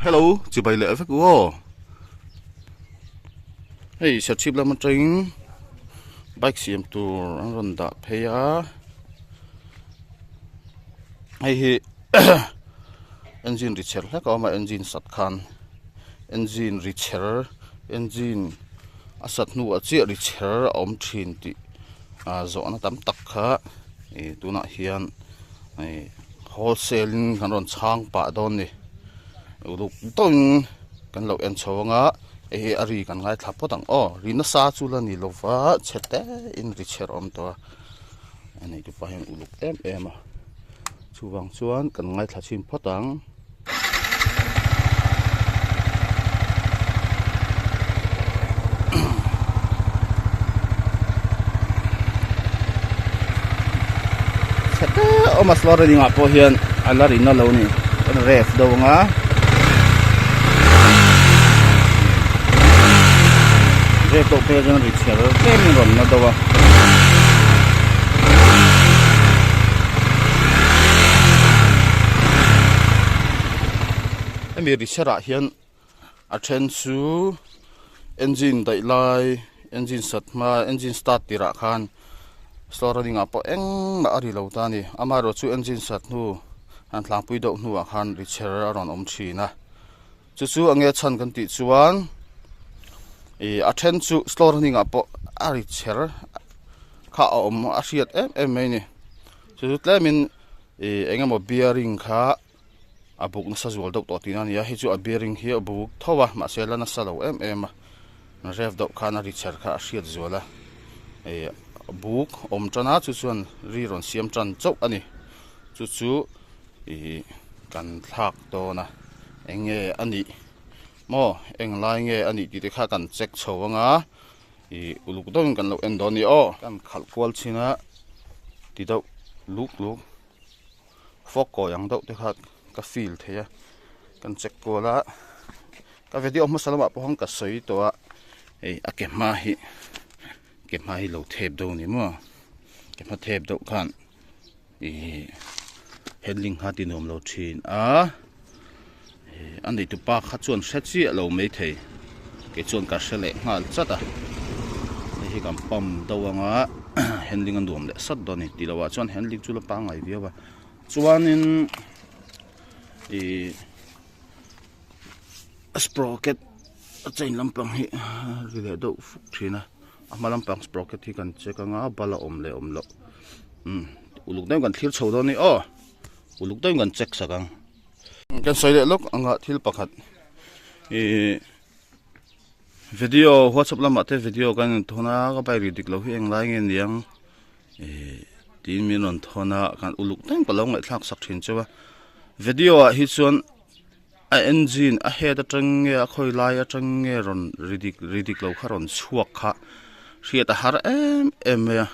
Hello chibai leh vek u aw. Hei serchhip lam atangin bike siam tur an rawn dah phei a hei hi engine ri chher hlek a awm a engine sat khan engine ri chher engine a sat hnuah chiah ri chher a awm thin tih ah zawhna tam tak kha ih tunah hian ih wholesale in kan rawn chhang pah dawn a ni uluk deuhin kan lo en chho anga hei hi a ri kan ngaithla phawt ang aw ri nasa chu la ni lova chhe te in ri chher a awm tawh a a neitu pa hian uluk em em a chuvang chuan kan ngaithla chhin phawt ang. Chhe te awm a slow running ah pawh hian a la ri na lo a ni kan ref deuh ang a ref deuh phei chuan ri chher tlem in rawn na deuh a. Hemi ri chherah hian a then chu engine daih lai engine sat hma engine start tirah khan slow running ah pawh engmah a ri lo ta a ni amaherawh chu engine sat hnu han tlangpui deuh hnuah khan ri chher a rawn awm thin a chu chu enge chhan kan tih chuan ih a then chu slow running ah pawh a ri chher kha a awm a hriat em em mai a ni chu chu tlemin ih eng emaw bearing kha. a buk nasa zual deuh tawh tihna a ni a hei chu a bearing hi a buk tho a mahse la nasa lo em em a rev deuh khan a ri chher kha a hriat zual a ih buk awm tan a chu chuan ri rawn siam tan chauh a ni chu chu ih kan thlak dawn a eng nge a nih maw eng lai nge a nih tih te kha kan check chho ang a ih uluk deuhin kan lo en dawn a ni aw kan khalh kual chhin a ti deuh luk luk. Fawk kawi ang deuh te kha ka feel thei a kan check kual a ka video hmasa lamah pawh khan ka sawi tawh a hei a ke hma hi ke hma hi lo thep deuh a ni maw ke hma thep deuh khan ihh handling kha a ti nuam lo thin a a neitu pa kha chuan hre chiah lo maithei kei chuan ka hre leh nghal chat a hei hi kan pump deuh anga handling a nuam leh sat dawn a ni tih loh ah chuan handling chu la pangngai viau a chuanin ih sprocket a chain lampang hi ri leh deuh fuk thin a a hma lampang sprocket hi kan check anga bal a awm leh awm loh umm uluk deuhin kan thlir chho dawn a ni aw uluk deuhin kan check sak ang. Kan sawi leh lawk anga thil pakhat ih video whatsapp lamah te video kan in thawn a ka bike ri dik loh hi eng lai nge niang ih tiin min rawn thawn a kan uluk deuh ka lo ngaihthlak sak thin cheu a video ah hi chuan a engine a head atang nge a khawi lai atang nge rawn ri dik ri dik lo kha rawn chhuak kha hriat a har em em mai a.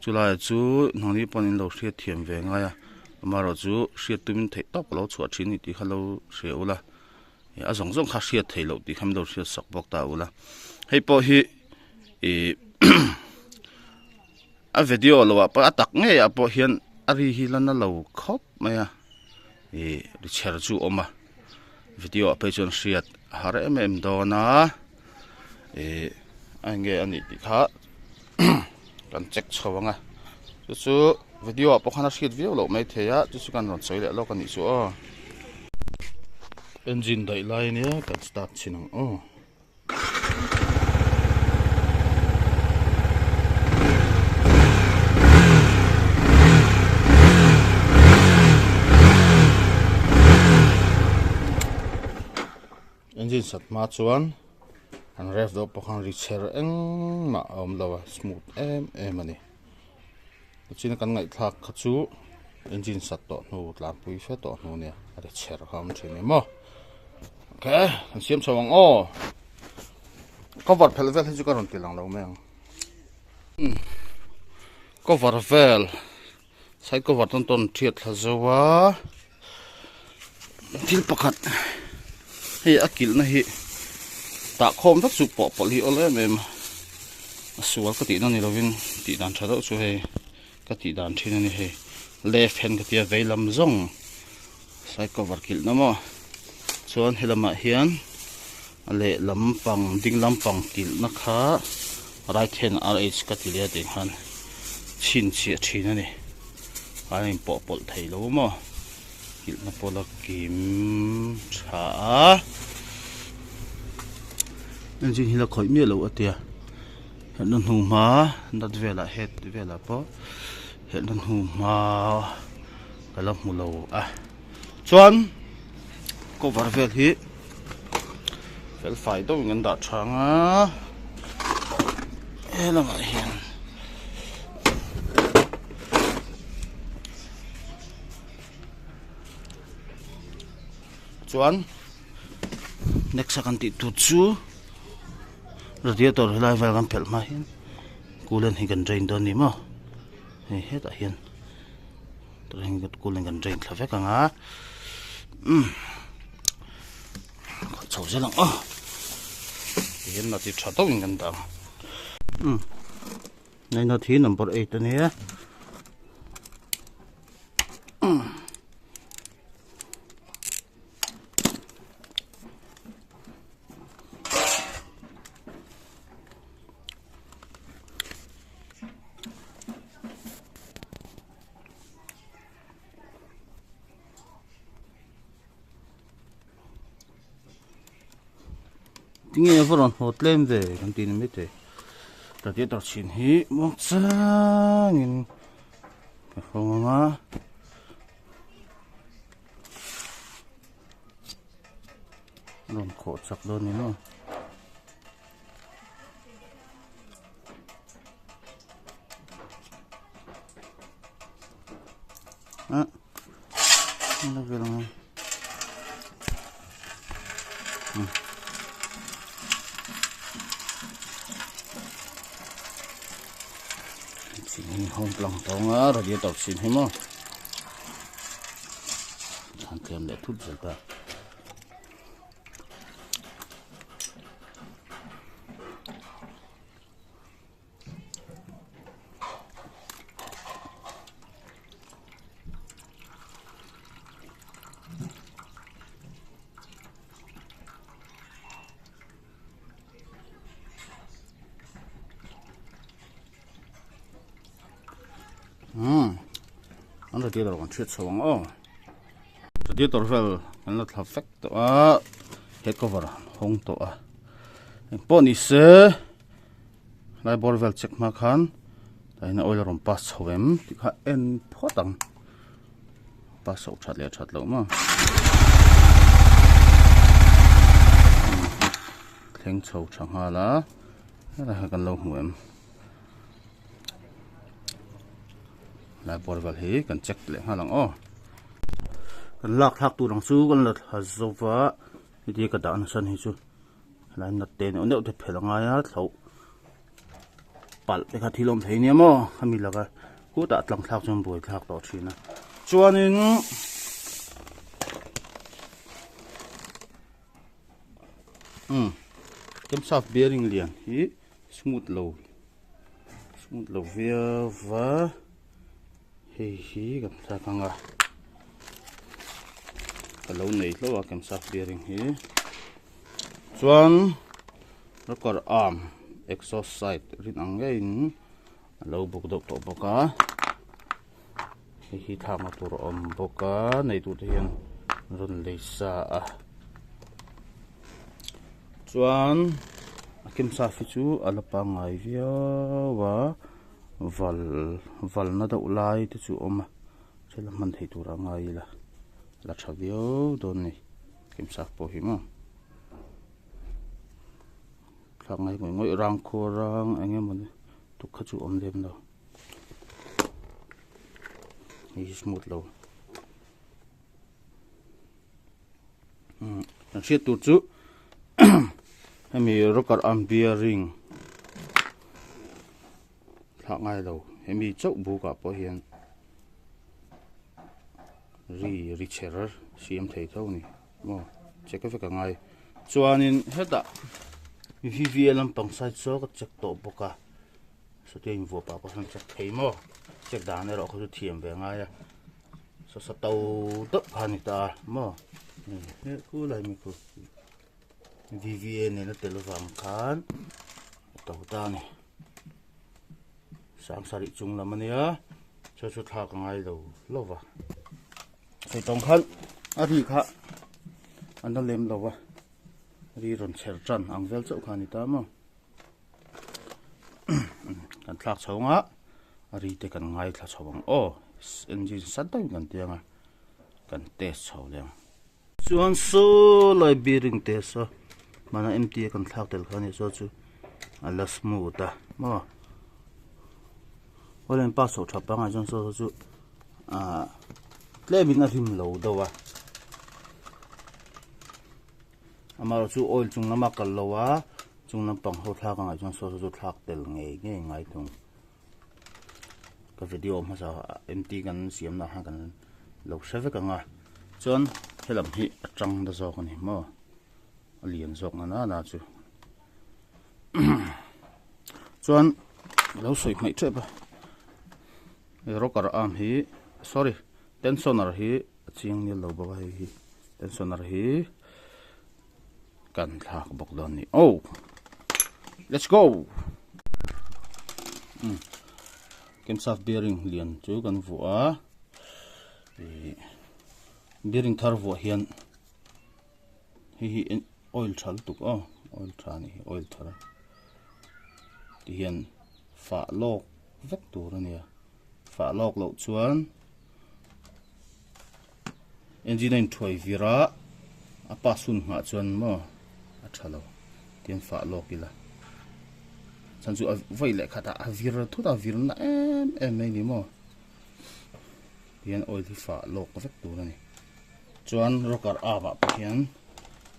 Chulaiah chu hnawni pawn in lo hriat thiam ve ngai a amaherawh chu hriat tumin theih tawp a lo chhuah thin a ni tih kha lo hria ula ih a zawng zawng kha hriat theih loh tih kha min lo hriat sak bawk ta ula hei pawh hi ih a video lo ah pawh a tak ngei ah pawh hian a ri hi la na lo khawp mai a ih ri chher chu a awm a video ah phei chuan hriat a har em em dawn a ih a enge a nih tih kha. kan check chho ang a chu chu video ah pawh khan a hriat viau loh mai thei a chu chu kan rawn sawi leh lawk a nih chu aw engine daih lai ania kan start chhin ang aw. Engine sat hma chuan an ref deuh pawh khan ri chher engmah a awm lo a smooth em em a ni tichuan kan ngaihthlak kha chu engine sat tawh hnu tlanpui fe tawh hnu nia a ri chher kha a awm thin em aw okay kan siam chho ang aw cover phelh vel hi chu ka rawn ti lang lo mai ang cover vel side cover tawn tawn thiat thla zo a. Thil pakhat hei a kilhna hi tah khawm vek chu pawh pawlh hi awl em em a a sual ka tihna ni lovin tih dan tha deuh chu hei ka tih dan thin a ni hei left hand ka tia veilam zawng side cover kilhna maw. Chuan helamah hian a lehlam pang ding lampang kilhna kha right hand rh ka ti leh a tih khan chhinchhiah thin a ni. A inpawh pawlh thei lo maw kilhna pawh la kim tha a. Engine hi la khawih miah loh a tia helna hnu hma nut velah head velah pawh helna hnu hma ka la hmu lo a chuan cover vel hi fel fai deuhin an dah thang a helamah hian chuan next a kan tih tur chu radiator helai vel kan phelh hma hian coolant hi kan drain dawn a ni maw hei hetah hian. Tah hian coolant kan drain thla vek ang a umm khawih chho zel ang aw tihian nut hi tha deuhin kan dah ang umm hei nut hi number eight a nia umm. Tinge a va rawn haw tlem ve kan tih ni mai thei radiator chhin hi muang changin ka hawng ang a. A rawn khawh chak dawn ni maw. Ah, la vel ang Chin hi hawng tlang tawng a radiator chhin hi maw han tlem leh thut zel ta. Umm an radiator kan hriat chho ang aw radiator vel kan la thla vek tawh a head cover hawng tawh a engpawh ni se Lai bawr vel check hma khan tah hian oil a rawn pass chho em tih kha en phawt ang pass chhoh that leh that loh maw thleng chho tha nghal a helai kha kan lo hmu em lai bawr vel hi kan check leh nghal ang aw kan lak thlak tur ang chu kan la thla zo va heti ka dah nasa ni chu. Helai nut te neuh neuh te phelh a ngai a thloh palh te kha thil awm thei nia maw khami laka khutah tlang thlak chuan buai thlak tawh thin a chuanin umm camshaft bearing lian hi smooth lo smooth lo viau va hei hi kan thlak ang a ka lo nei hlauh a camshaft bearing hi. Chuan rocker arm exhaust side rin ang ngeiin a lo buk deuh tawh bawk a hei hi thlakna tur a awm bawk a neitu te hian rawn lei sa a chuan a kemsaf hi chu a la pangngai viau a val valna deuh lai te chu a awm a thil a hman theih tur a ngai ila a la tha viau dawn a ni. Kimsak pawh hi maw thlak ngai ngawih ngawih rang khaw rang eng emaw ni tuk kha chu awm lem lo hei hi smooth lo umm kan hriat tur chu hemi rocker arm bearing thlak ngai lo hemi chauh buk ah pawh hian. Ri ri chher siam thei tho a ni maw check vek a ngai chuanin hetah V_V_A lampang side saw ka check tawh bawk a saw invuah pah pawh sawn check thei maw check dan erawh kha chu thiam ve a ngai a saw sa to deuh kha a ni ta maw. He khu lai mi khu V_V_A nen a tel vang khan a to ta a ni sang sarih chung lam a nia chu chu thlak a ngai lo lo va sawi tawng khan a ri kha a na lem lo va ri rawn chher tan ang vel chauh kha a ni ta maw kan thlak chho ang a a ri te kan ngaithla chho ang aw engine sat deuhin kan ti ang a. Kan test chho leh ang. Chuan saw lai bearing test a hmana empty a kan thlak tel kha a nih chuan chu a la smooth a maw awle pass chhoh tha pangngai chuan saw chu ah tlem in a rim lo deuh a amaherawh chu oil chung lama kal lo a chung lampang ho thlak ang ah chuan saw chu thlak tel ngei ngei ngai thung. Ka video hmasa empty kan siam na khan kan lo hre vek ang a chuan helam hi a tang na zawk a ni maw a lian zawk na nana chu chuan lo sawi hmaih tep a he rocker arm hi sorry tensioner hi a chiang nil lo bawk a hei hi tensioner hi kan thlak bawk dawn ni oh let's go um camshaft bearing lian chu kan vuah a ih bearing thar vuah hian hei hi oil tha lutuk aw oil tha a nih hi oil thar ti hian fah lawk vek tur a nia fah lawk loh chuan. Engine a inthuai vir a, a pass hun nghah chuan maw a tha lo tiang fah lawk ila chhan chu a vawi leh khat ah a vir thut a vir na em em mai ni maw tihian oil hi fah lawk vek tur a ni chuan rocker arm ah pawh hian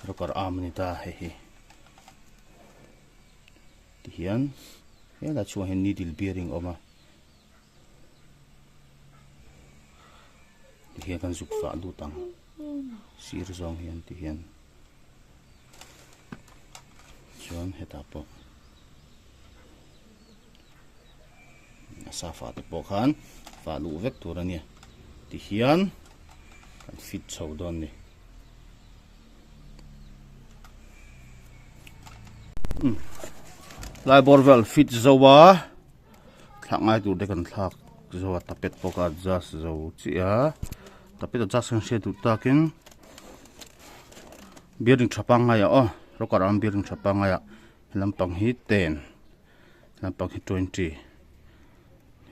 rocker arm a ni ta hei hi tihian helai chhungah hian needle bearing a awm a. Tihian kan zuk fah lut ang sir zawng hian tihian chuan hetah pawh a sa fah te pawh khan fah luh vek tur a nia tihian kan fit chho dawn a ni. Lai bawr vel fit zo a. Thlak ngai tur te kan thlak zo a tapet pawh ka adjust zo chiah a tapet adjust kan hriat duh takin bearing tha pangngai ah aw rocker arm bearing tha pangngai ah he lampang hi ten he lampang hi twenty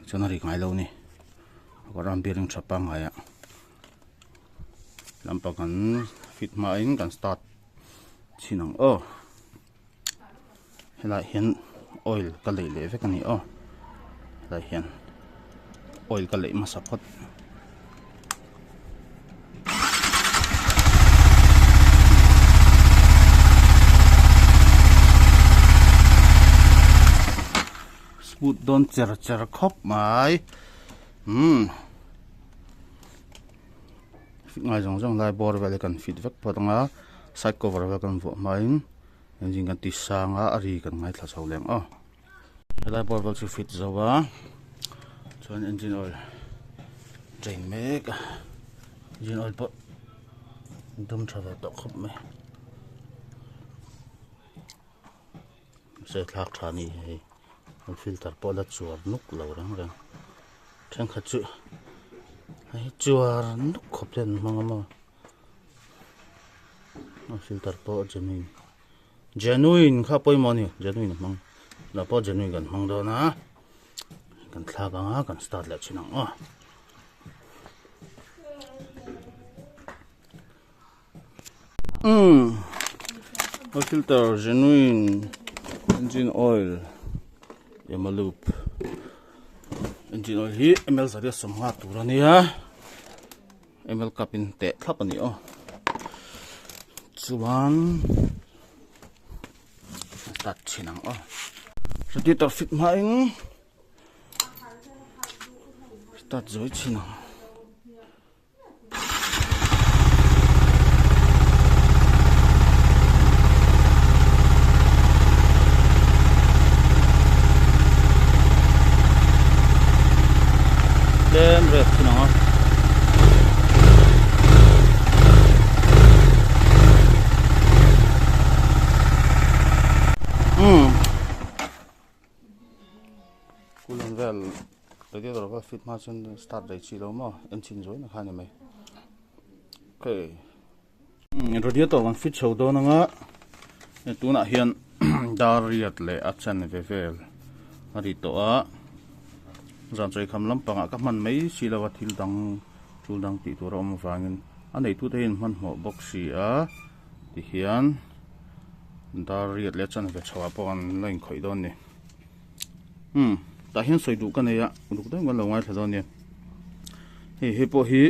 chuan a ri ngai lo a ni rocker arm bearing tha pangngai ah lampang kan fit hmain kan start chhin ang aw. Helaiah hian oil ka lei leh vek a ni aw helaiah hian oil ka lei hmasa phawt. Smooth dawn cher cher khawp mai umm fit ngai zawng zawng lai bawr vel hi kan fit vek phawt ang a side cover vel kan vuah hmain. Engine kan ti sang a a ri kan ngaithla chho leh ang aw helai bawr vel chu fit zo a chuan engine oil drain mek a engine oil pawh dum tha ve tawh khawp mai mahse thlak tha a ni hei an filter pawh la chuar nuk lo reng reng thenkhat chu hei chuar nuk khawp te an hmang a maw. A filter pawh genuine genuine kha pawimawh a ni genuine a hmang lah pawh genuine kan hmang dawn a kan thlak ang a kan start leh thin ang aw umm a filter genuine engine oil ema loop engine oil hi ml zariat sawmnga tur a nia. Ml cup in teh thlap a ni aw chuan start chhin ang aw radiator fit hma in start zawi chhin ang. Tlem rep thin ang a. Radiator valve fit hma chuan start rei chi lo maw engine zawina kha a ni mai. Okay. Radiator kan fit chho dawn anga tunah hian dar riat leh a chanve vel a ri tawh a zan chawi kham lampangah ka hman mai si lo a thil dang thil dang tih tur a awm avangin a neitute hian hmanhmawh bawk si a tihian dar riat leh a chanve chho ah pawh an la inkhawih dawn a ni umm tah hian sawi duh ka nei a uluk deuhin kan lo ngaithla dawn a nia hei hei pawh hi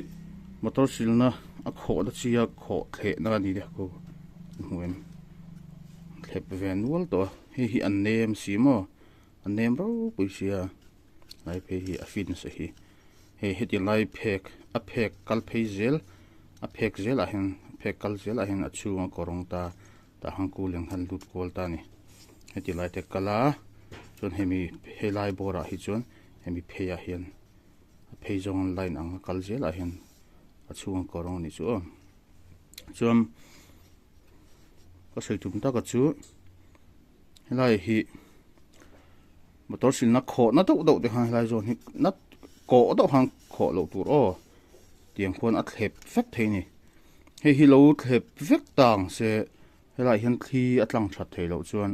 motor silna a khawh na chi a khawh thleh na a ni a ko hmuh em thlep ve nual tawh a hei hi an nem si maw a nem ropui sia lai phei hi a fit nasa hi hei heti lai phek a phek kal phei zel a phek zel ah hian a phek kal zel ah hian a chhung a kawrawng ta tah han cooling han lut kual ta a ni heti lai te kal a chuan hemi helai bawr ah hi chuan hemi phei ah hian a phei zawng an line ang a kal zel ah hian a chhung a kawrawng a nih chu aw chuan ka sawi tum taka chu helai hi motor silna khawh na deuh deuh te khan helai zawn hi na kawh deuh khan khawh loh tur aw tiang khuan a thlep vek thei a ni hei hi lo thlep vek ta ang se helaiah hian thli a tlang that theih loh chuan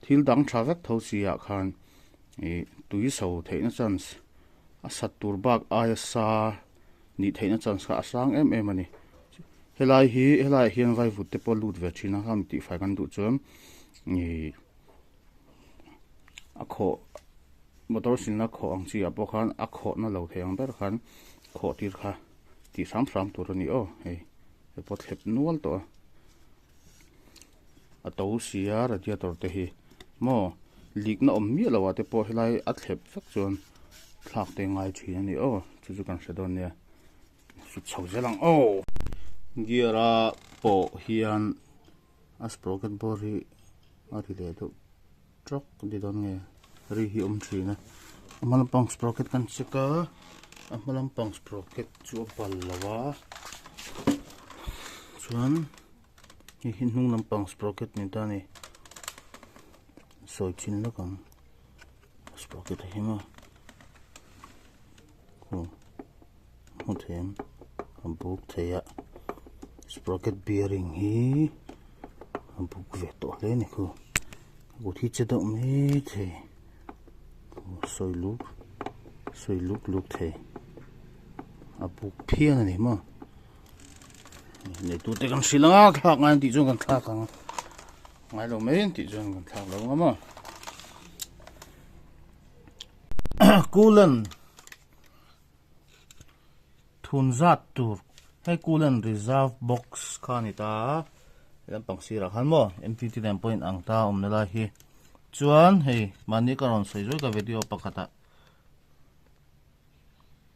thil dang tha vek tho si ah khan ih tui so theihna chance a sat tur bak aia sa nih theihna chance kha a sang em em a ni helai hi helaiah hian vaivut te pawh lut ve thin a khami tihfai kan duh chuan ih a khawh motor silna khawh ang chi ah pawh khan a khawhna lo thei ang ber khan khawh tir kha tih hram hram tur a ni aw hei hei pawh thlep nual tawh a a to si a radiator te hi maw leak na awm miah lo ah te pawh helai a thlep vek chuan thlak te ngai thin a ni aw chu chu kan hre dawn nia sut chho zel ang aw gear a pawh hian a sprocket bawr hi a ri leh deuh truck ni dawn nge ri hi awm thin a a hma lampang sprocket kan check a a hma lampang sprocket chu a bal lo a chuan hei hi hnung lampang sprocket ni ta a ni sawi chin lawk ang sprocket a him a aw hmu thei ang a buk thei a sprocket bearing hi a buk ve tawh hle a ni khu a kut hi che deuh mai thei sawi luk sawi luk luk thei a buk phian a ni maw neitu te kan hrilh ang a thlak ngai an tih chuan kan thlak ang a ngai lo mai an tih chuan kan thlak lo ang a maw coolant Thun zat tur hei coolant reserve box kha a ni ta a lampang sirah khan maw mtt nen pawh in ang ta a awmna lai hi chuan hei mahni ka rawn sawi zui ka video pakhatah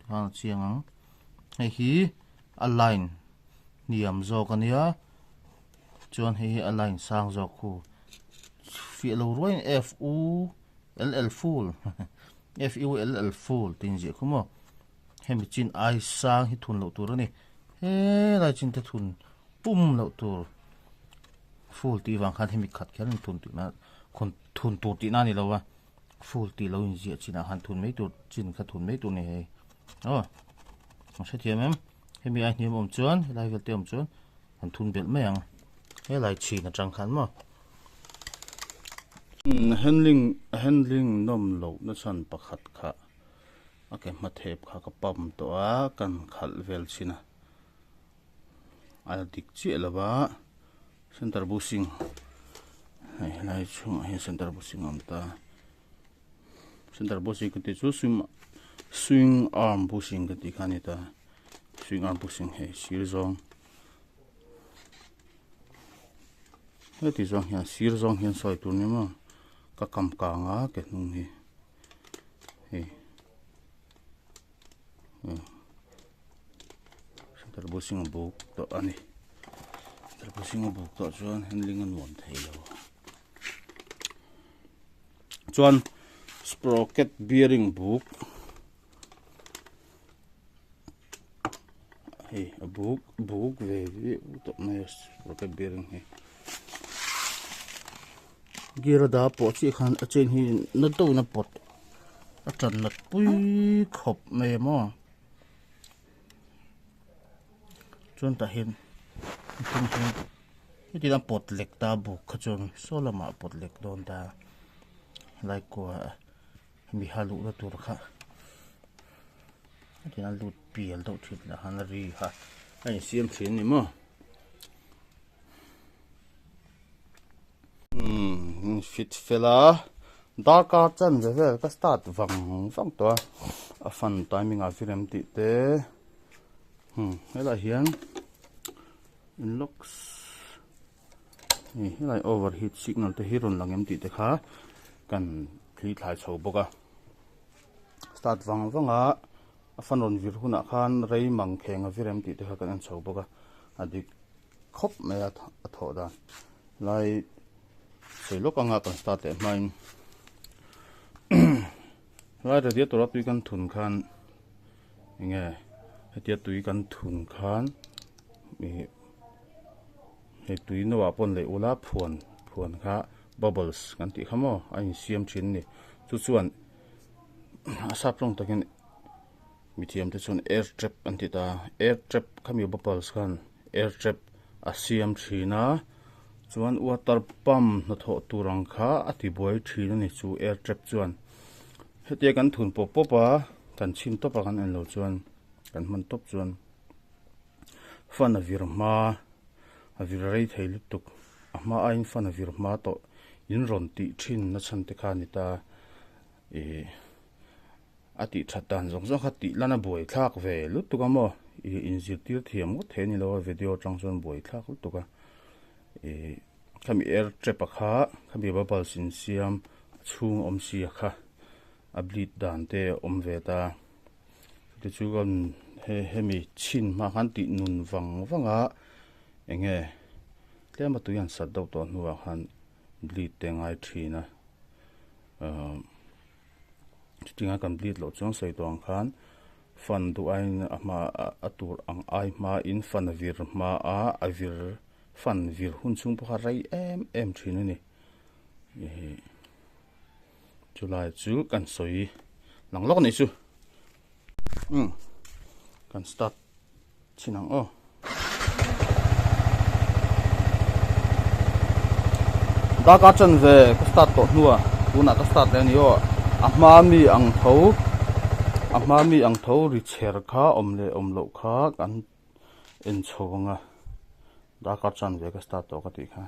khan a chiang ang hei hi a line hniam zawk a nia chuan hei hi a line sang zawk khu fiah lo ruaiin f u l l full Full full tih inziah khu maw hemi chin ai sang hi thun loh tur a ni helai chin te thun pum loh tur full tih vang khan hemi khat kher in thun tih na thun tur tih na a ni lo a full tih lo inziah chinah khan thun mai tur chin kha thun mai tur a ni hei aw a hrethiam em hemi ai hniam awm chuan helai vel te awm chuan an thun belh mai ang helai chhin atang khan maw. Handling handling nawm loh na chhan pakhat kha a ke hmathep kha ka pump tawh a kan khalh vel chhin a a dik chiah lo va center bushing hei helai chhungah hian center bushing a awm ta center bushing ka tih chu swing arm bushing ka tih kha a ni ta swing arm bushing hei sir zawng. Heti zawng hian sir zawng hian sawi tur ni maw ka kam kang a ke hnung hi hei center bushing a buk tawh a ni center bushing a buk tawh chuan handling a nuam thei lo chuan sprocket bearing buk Hei a buk buk ve viau tawh mai a rocket bearing hi gear a dah pawh chiah khan a chain hi na deuhin a pawt. A tan nat pui khawp mai a maw. Chuan tah hian mihring hian heti a pawt lek ta buk kha chuan saw lamah a pawt lek dawn ta helai kua hemi ha luhna tur kha hetiang a lut pial deuh thin lah khan a ri kha a insiam thin a ni maw. Umm fit fel a darkar chanve vel ka start vang vang tawh a a fan timing ah vir em tih te hmm helaiah hian inlocks hei helai overheat signal te hi rawn lang em tih te kha kan thli thlai chho bawk a start vang vang a a fan rawn vir hunah khan rei mang kheng a vir em tih te kha kan en chho bawk a a dik. khawp mai a a thawh dan lai sawi lawk anga kan start leh hmain lai radiator a tui kan thun khan enge hetia tui kan thun khan ih hei tui no ah pawn leh ula phuan phuan kha bubbles kan tih kha maw a insiam thin a ni chu chuan a sap tawng takin. Mithiam te chuan air trap an ti ta, air trap khami bubbles khan air trap a siam thin a, chuan water pump hnathawh tur ang kha a ti buai thin a ni chu air trap chuan. Hetia kan thun pawp pawp a, kan chhin tawp a kan en lo chuan kan hman tawp chuan fan a vir hma a vir rei thei lutuk a hma aiin fan a vir hma tawh in rawn tih thin na chhan te kha a ni ta ih. A tih that dan zawng zawng kha tih lan a buai thlak ve lutuk a maw ih inzirtir thiam ngawt thei a ni lo a video atang chuan buai thlak lutuk a ih khami air trap a kha khami bubbles insiam a chhung a awm si a kha a bleed dan te a awm ve ta chute chu kan he hemi chhin hma khan tih nun vang vang a eng nge tlem a tui an sat deuh tawh hnuah khan bleed te a ngai thin a ahh. Chutinga kan bleed loh chuan sawi tawh ang khan fan duh aiin a hma a tur ang ai hmain fan a vir hma a a vir fan vir hun chhung pawh kha rei em em thin a ni ih chulai chu kan sawi lang lawk a nih chu umm kan start. Chhin ang aw. Darkar chanve ka start tawh hnua tunah ka start leh a ni aw. A hma mi ang tho a hma mi ang tho ri chher kha awm leh awm loh kha kan en chho ang a darkar chanve ka start tawh ka tih kha.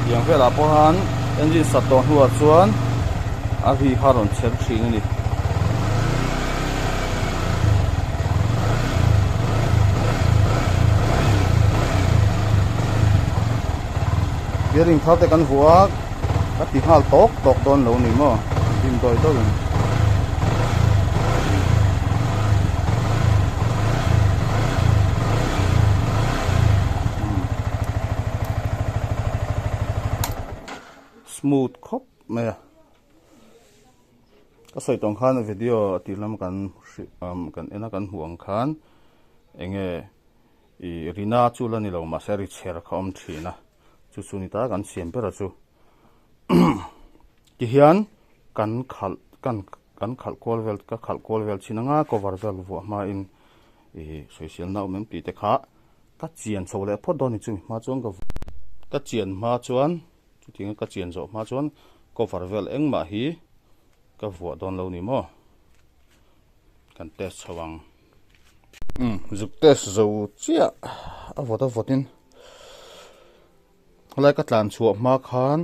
Tiang velah pawh han engine sat tawh hnuah chuan a ri kha a rawn chher thin a ni. Bearing thar te kan vuah a ka ti nghal tawk tawk dawn lo ni maw dim dawi deuhin. Smooth khawp mai a ka sawi tawng khan video a tih lam kan kan en a kan hmuh ang khan eng nge ih rina chu la ni lo mahse ri chher kha awm thin a chu chu ni ta kan siam ber a chu tihian kan khalh kan kan khalh kual vel ka khalh kual vel chin anga cover vel vuah hmain ih sawiselna awm em tih te kha ka chian chho leh phawt dawn a ni chumi hma chuan ka ka chian hma chuan chutianga ka chian zawh hma chuan cover vel engmah hi ka vuah dawn lo ni maw kan test chho ang umm zuk test zo chiah a vawt a vawt in. Helai ka tlan chhuah hma khan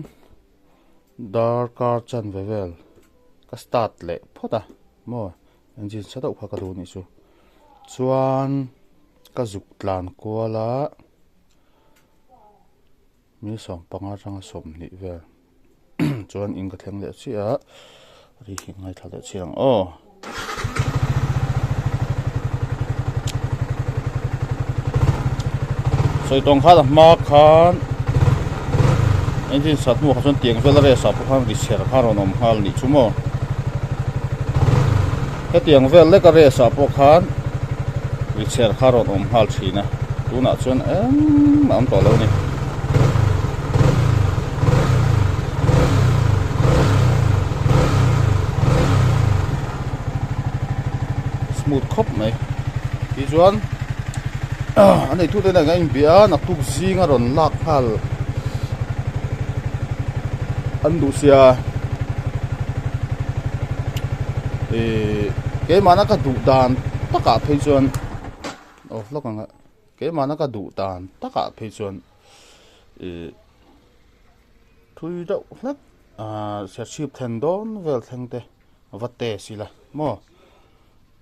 darkar chanve vel ka start leh phawt a maw engine sa deuh kha ka duh anih chu chuan ka zuk tlan kual a mi 15 atanga 20 vel chuan in ka thleng leh chiah a ri hi ngaithla leh chiah ang aw. Sawi tawng khan a hma khan engine sat hnuah kha chuan tiang vel a race ah pawh khan ri chher kha a rawn awm nghal nih chu maw hetiang vel lek a race ah pawh khan ri chher kha a rawn awm nghal thin a tunah chuan engmah a awm tawh lo a ni. smooth khawp mai. Tichuan a neitute nen kan inbia a, naktuk zing a rawn lak nghal an duh sia. Ihh keimahna ka duh dan takah phei chuan aw hlawk ang a keimahna ka duh dan takah phei chuan ihh thui deuh hlek ahh serchhip thlen dawn vel thleng te va test ila maw.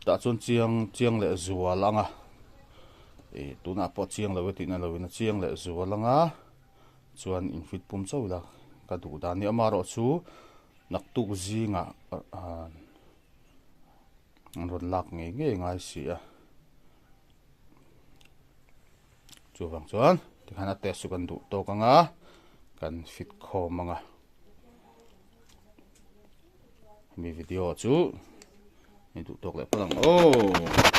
Tah chuan chiang chiang leh zual ang a, ih tunah pawh chiang lo e tihna lovin a chiang leh zual ang a, chuan infit pum chauh ila ka duh dan ni. Amaherawhchu naktuk zingah ah an rawn lak ngei ngei ngai si a, chuvang chuan tikhan a test chu kan duh tawk ang a, kan fit khawm ang a. Hemi video chu ni duh tawk leh phawt ang aw.